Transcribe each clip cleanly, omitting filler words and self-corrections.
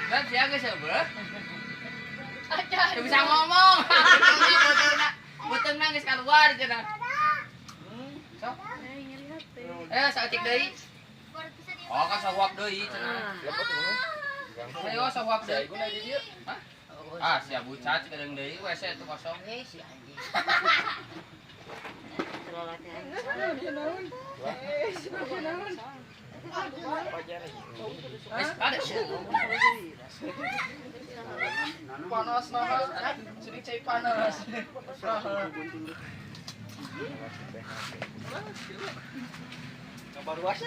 Beb, sia geus seubeuh. Aja. Teu bisa ngomong. Beuteungna beuteungna geus kaluar cenah. Sok. Eh, saeutik deui. Oh, kan sahuap deui cenah. Ayo sahuap deui. Hah? Ah, sia bucat kedeung deui WC itu kosong. Eh, si anjing. Terlalu. Wes, ada. Panas nah, sini cai panas. Kabar was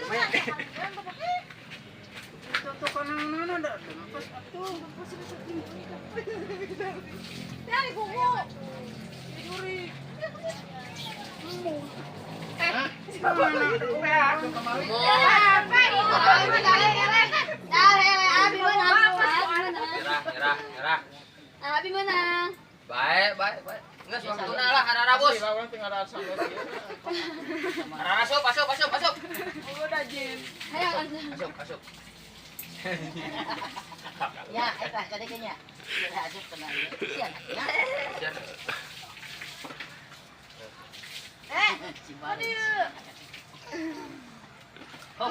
Nyerah, nyerah, nyerah. Abi menang. Baik, baik, baik. Geus waktuna lah arara bos. Arara asup, asup, asup, asup. Ayo. Asup, asup. Ya, eta kade nya. Ya asup kena ieu. Sian. Ya. Siap. Eh, si Baris. Oh,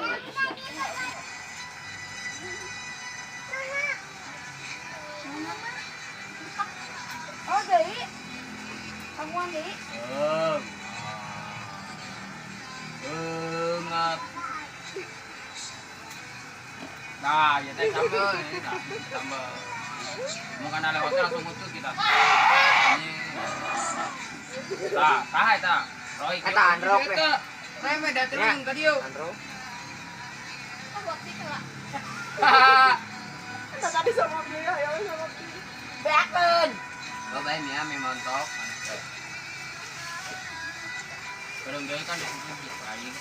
Oh, deui. Kamuan deui. Ngap. Nah, ya teh sambel ini nah, sambel. Mau kana lewatnya langsung utuh kita. Ini. Tah, tah eta. Roy. Eta androk teh. Eta. Reme dateng ka dieu. Andro. Hahaha. Tadi sama beli, ayo sama beli. beakeun. Oh, bae mie mie montok. Belum deui kan di aing.